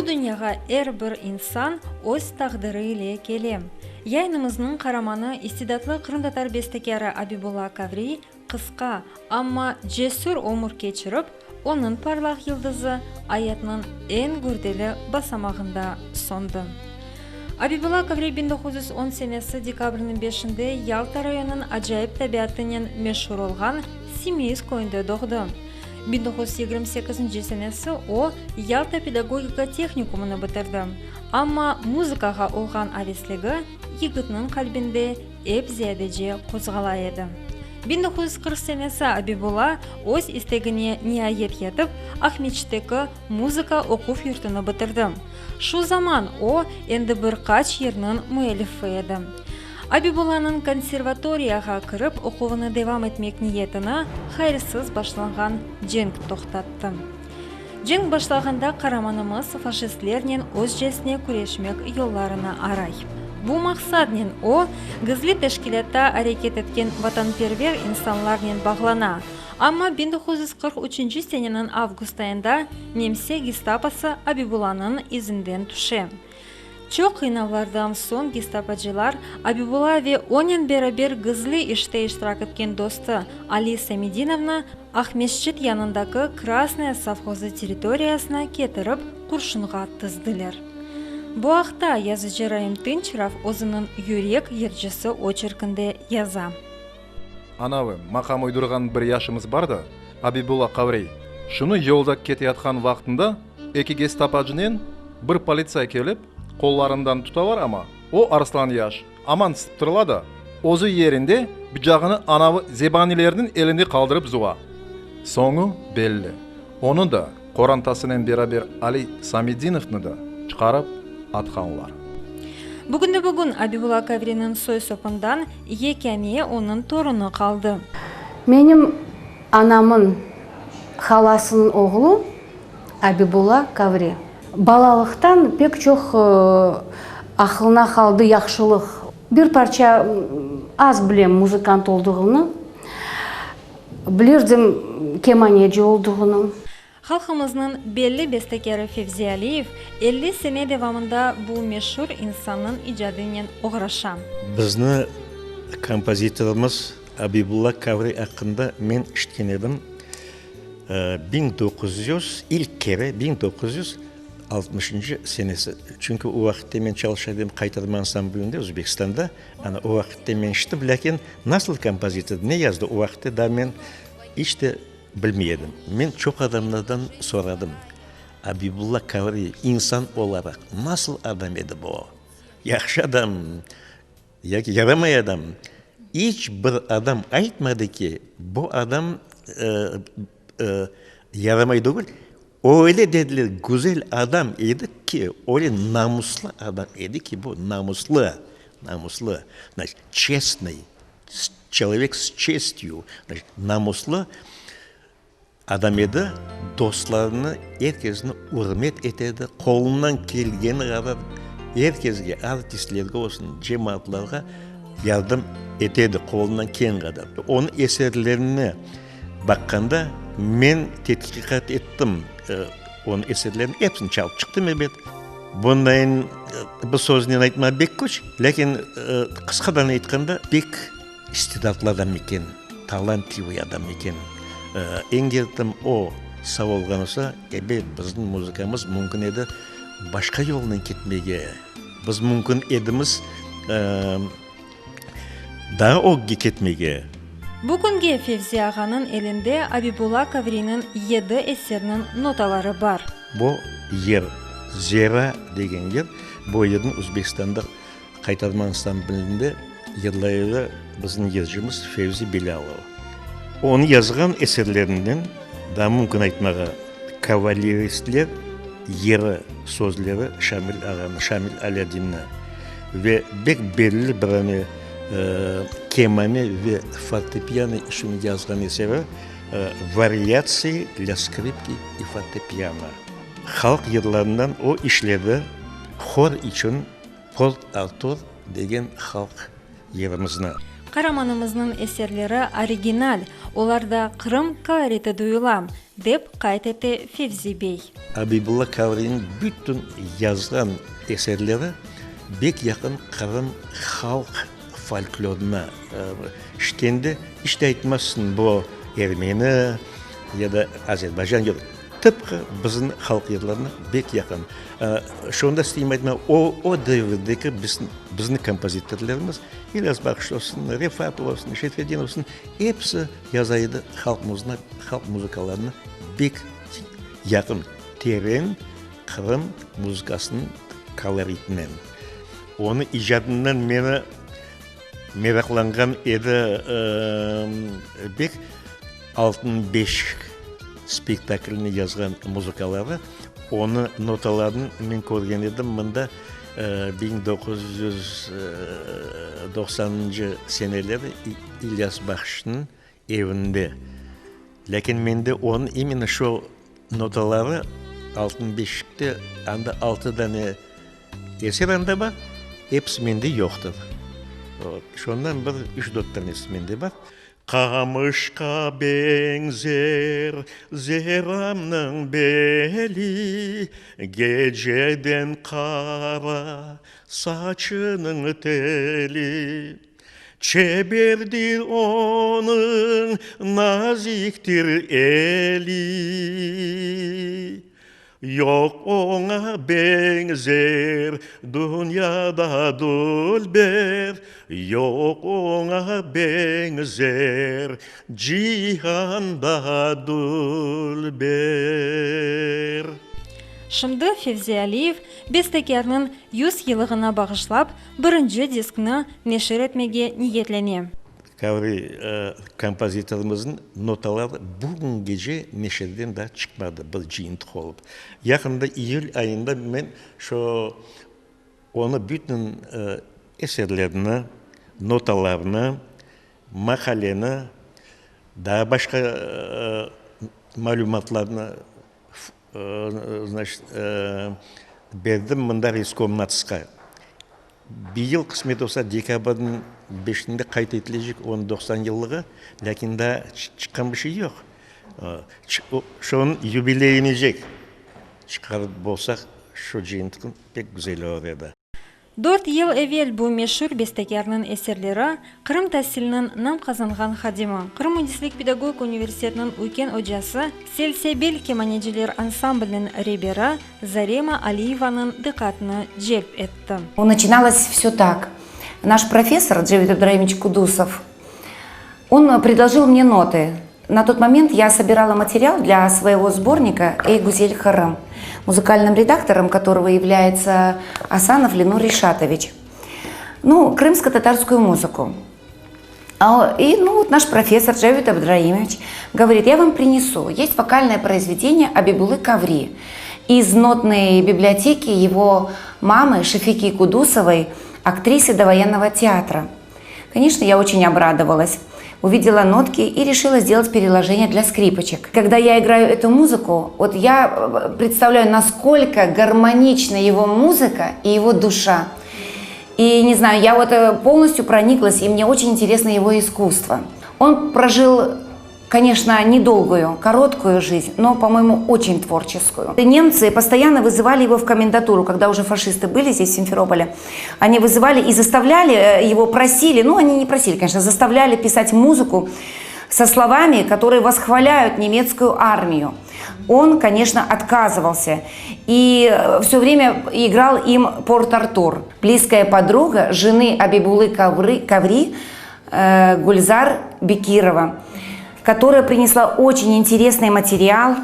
Bu dünyağa er bir insan öz taqdiri ile kele. Yayınımıznıñ qaramanı, istidatlı qırımtatar bestekârı Abibulla Kavriy qısqa, amma cesür ömür keçirip, onıñ parlaq yıldızı ayatnıñ eñ gürdeli basamağında söndi. Abibulla Kavriy 1910 senesi dekabrniñ beşinde Yalta rayonınıñ acayip tabiatınen meşur olğan Simeiz köyünde doğdı. 1928 senesi o, Yalta pedagogika tehnikumını bitirdi. Amma muzıkağa olğan avesligi yigitniñ qalbinde ep ziyadece qozğalay edi. 1940 senesi Abibulla öz istegine niayet yetip, Aqmescitteki muzıka oquv yurtunı bitirdi. Şu zaman o, endi bir qaç yırnıñ müellifi edi. Abibullanıñ konservatoriyağa kirip oquvını devam etmek niyetini hayırsız başlanğan cenk toqtattı. Cenk başlağanda qaramanımız faşistlernen özcesine küreşmek yollarını aray. Bu maqsadnen o, gizli teşkilâtta areket etken vatanperver insanlarnen bağlana, amma 1943 seneniñ avgust ayında nemse gestaposı Abibullanıñ izinden tüşe. Çoq qıynavlardan soñ gestapocılar Abibulla ve onen beraber gizli işte iştirak etken dostu Ali Samedinovnı Aqmescit yanındaki Krasnoye sovhozı territoriyasına ketirip qurşunğa tizdiler. Bu aqta yazıcı Raim Tınçerov özüniñ Yürek yırcısı oçerkinde yaza. Anavı, maqam uydurğan bir yaşımız bar da, Abibulla Qavriy, şunı yolda keteyatqan vaqtında eki gestapacınen bir politsay kelip, qollarından tutalar amma, o arslan yaş, aman sıptırıla da, özü yerinde bıcağını anavı zebanilerniñ elinde qaldırıp zuva. Soñu belli, onı da, qorantasınen beraber Ali Samedinovnı da çıqarıp atqanlar. Bugünde-bugün Abibulla Kavriniñ soy-sopundan yekâne onıñ torunı qaldı. Menim anamın halasınıñ oğlu Abibulla Kavri. Balalıqtan pek çoq aqlına qaldı yahşılıq. Bir parça az bilem muzıkant olduğını, bilirdim kemaneci olduğını. Halqımıznıñ belli bestekârı Fevzi Aliyev 50 sene devamında bu meşur insannıñ icadınen oğraşa. Bizni kompozitorımız Abibulla Kavri aqqında men işitken edim 1900, ilk kere 1960-ncı senesi. Çünki o vaqıtte men çalışa edim Qaytarma ansamblinde Özbekistanda. Ana o vaqıtte men işittim, lâkin nasıl kompozitor, ne yazdı o vaqıtte daa men iç de Bilmey edim. Men çoq adamlardan soradım, Abibulla Kavri insan olaraq nasıl adam edi bu? Yahşı adam yaki yaramay adam? İç bir adam aytmadı ki, bu adam yaramay degil. Öyle dediler, güzel adam edi ki, öyle namuslı adam edi ki, bu namuslı, namuslı, значит, çestnıy. Çelovek s çestyu, namuslı adam edi, dostlarını, er kesni ürmet ete edi, qolundan kelgeni qadar er kesge, artistlerge olsun, cemaatlarğa yardım ete edi, qolundan kelgeni qadar. Onıñ eserlerine baqqanda, men tedqiqat ettim, onıñ eserlerini episini çalıp çıqtım, ebet. Bundayın bir söznen aytmaq bek küç, lâkin qısqadan aytqanda, bek istidatlı adam eken, talantlivıy adam eken. Eger o sağ olğan olsa, ebet, bizim muzıkamız mümkün edi başqa yolnen ketmege, biz mümkün edimiz daa ögge ketmege. Bu künge Fevzi ağanıñ elinde Abibulla Kavriniñ yedi eseriniñ notaları bar. Bu yer, Zera degen yer, bu yerni Özbekistanda Qaytarma ansamblinde yırlay edi bizim yırcımız Fevzi Bilâlov. Onıñ yazğan eserlerinden daa mümkün aytmağa, Kavaleristler yırı sözleri Şamil ağanıñ, Şamil Alâdinniñ ve bek belli bir ane kemane ve fortepiano içün yazğan eseri Variatsii dlâ skripki i fortepiano. Halq yırlarından o işledi, hor içün Port Artur degen halq yırımıznı. Qaramanımıznıñ eserleri original, olarda Qırım koloriti duyula, dep qayd ete Fevzi bey. Abibulla Kavriyniñ bütün yazğan eserleri bek yaqın Qırım halq folklorına. İşkende iç de aytmazsıñ, bu ermeni ya da azerbaycan, yoq, tıpqı bizim halq yırlarına bek yaqın. Şunı da isteyim aytmağa, o, o devirdeki bizim kompozitorlarımız, İlyas Bahşiş olsun, Refat olsun, Şerfedin olsun, episi yaza edi halq halq muzıkalarına bek yaqın, teren Qırım muzıkasınıñ koloritinen. Onıñ icadından meni meraqlanğan edi bek Altın beşik spektakline yazğan muzıkaları. Onı notalarını men körgen edim mında 1990-ncı seneleri İlyas Bahşişniñ evinde. Lâkin mende onıñ imенно şu notaları Altın beşikte anda altı dane eser anda bar, episi mende yoqtır. Şondan bir üç-dört tanesi mende bar. Qamışqa beñzer Zeramnıñ beli, Geceden qara saçınıñ teli. Çeberdir onıñ naziktir eli, Yoq oña beñzer dünyada dülber, Yoq oña beñzer cihanda dülber. Şimdi Fevzi Aliyev bestekârnıñ yüz yıllığına bağışlap birinci diskni neşir etmege niyetlene. Kavri kompozitorımıznıñ notaları bugüngece neşirden daa çıqmadı bir cıyıntıq olıp. Yaqında iyül ayında men şu onı bütün eserlerini, notalarını, maqaleni, daa başqa malümatlarnı berdim mında Reskomnatsqa. Bir yıl qısmet olsa, dekabrniñ beşinde qayd etilecek onıñ 90 yıllığı, lâkin daa çıqqan bir şey yoq. Şunıñ yubileyinecek çıqarıp bolsaq, şu cıyıntıqnı pek güzel olur edi. Dört yıl evel bu meşur bestekârnıñ eserleri Qırım tasiliniñ nam qazanğan hadimi, Qırım müendislik pedagogik universitetiniñ üyken ocası, Selsebil kemaneciler ansambliniñ reberi Zarema Aliyevanıñ diqqatını celp etti. Начиналось все так. Наш профессор Джевит Абдраимович Кудусов, он предложил мне ноты. На тот момент я собирала материал для своего сборника «Эй, Гузель Харам», музыкальным редактором которого является Асанов Ленур Ришатович. Ну, крымско-татарскую музыку. И ну, вот наш профессор Джавид Абдраимович говорит, я вам принесу. Есть вокальное произведение Абибулы Каври из нотной библиотеки его мамы Шефики Кудусовой, актрисы довоенного театра. Конечно, я очень обрадовалась. Увидела нотки и решила сделать переложение для скрипочек. Когда я играю эту музыку, вот я э, представляю, насколько гармонична его музыка и его душа. И не знаю, я вот э, полностью прониклась, и мне очень интересно его искусство. Он прожил конечно, недолгую, короткую жизнь, но, по-моему, очень творческую. Немцы постоянно вызывали его в комендатуру, когда уже фашисты были здесь, в Симферополе. Они вызывали и заставляли э, его, просили, ну, они не просили, конечно, заставляли писать музыку со словами, которые восхваляют немецкую армию. Он, конечно, отказывался и э, все время играл им Порт-Артур. Близкая подруга жены Абибулы Каври, Каври э, Гульзар Бекирова, которая принесла очень интересный материал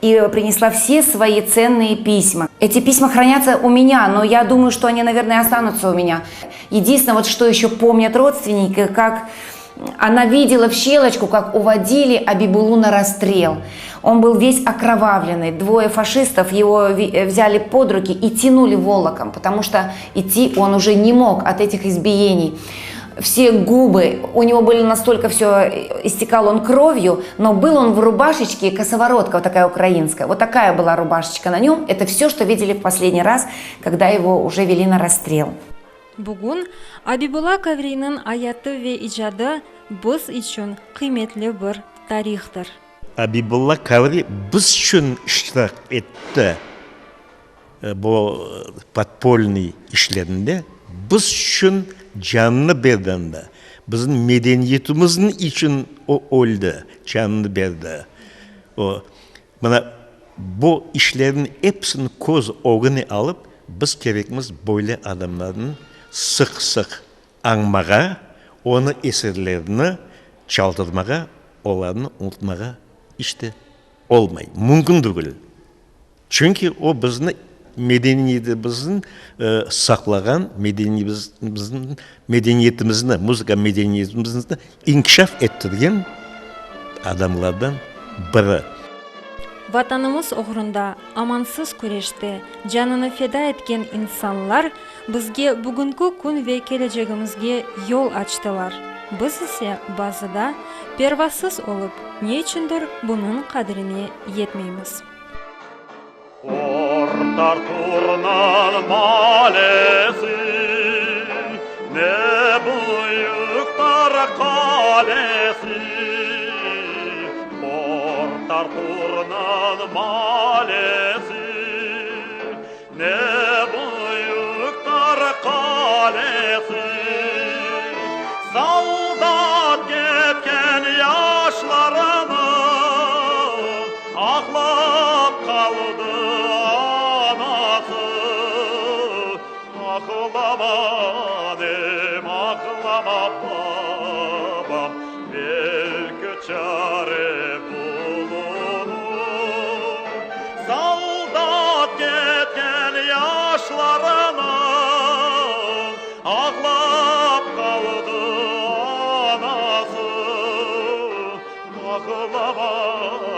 и принесла все свои ценные письма. Эти письма хранятся у меня, но я думаю, что они, наверное, останутся у меня. Единственное, вот что еще помнят родственники, как она видела в щелочку, как уводили Абибулу на расстрел. Он был весь окровавленный. Двое фашистов его э, взяли под руки и тянули волоком, потому что идти он уже не мог от этих избиений. Все губы, у него были настолько все, э, истекал он кровью, но был он в рубашечке, косоворотка вот такая украинская. Вот такая была рубашечка на нем. Это все, что видели в последний раз, когда его уже вели на расстрел. Bugün Abibulla Kavriyniñ ayatı ve icadı biz içün qıymetli bir tarihtır. Abibulla Kavri biz içün iştirak etti bu podpolnıy işlerinde, biz içün canını berdi anda, bizim medeniyetimizni içün o öldi, canını berdi. O, mına bu işlerniñ episini köz ögüne alıp, biz kerekmiz böyle adamlarnı sıq-sıq añmağa, onıñ eserlerini çaldırmağa, olarnı unutmağa iç te olmay, mümkün degil. Çünki o bizni medeniyetimizni saqlağan, medeniyetimizni, muzıka medeniyetimizni inkişaf ettirgen adamlardan biri. Vatanımız oğrunda amansız küreşte canını feda etken insanlar bizge bugünki kün ve kelecegimizge yol açtılar. Biz ise bazıda pervasız olıp, ne içündir bunıñ qadirine yetmeymiz. Port Arturnıñ malesi, Ne büyüktir qalesi. Port Arturnıñ malesi, Ne büyüktir qalesi. Soldat ketken yaşlarını Ağlap qaldı anası. Ağlama, anem, ağlama, babam, Belki çare bulunur. Soldat ketken yaşlarını Ağlap qaldı anası. Ağlama,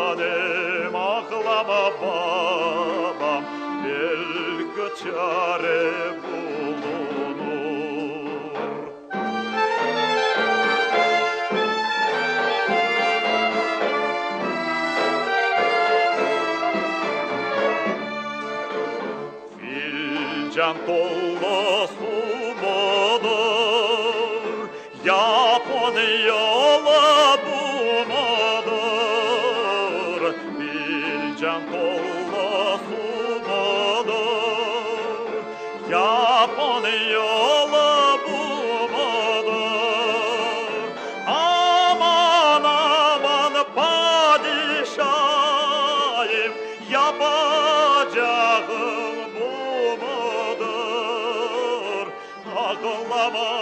anem, ağlama, babam, Belki çare bulunur. Filcan tolu su mudur, Yapon yolu bu mudur? Filcan tolu su mudur, Yapon yolu bu mudur? Aman, aman, padişahim, Yapacağıñ bu mudur? Ağlama.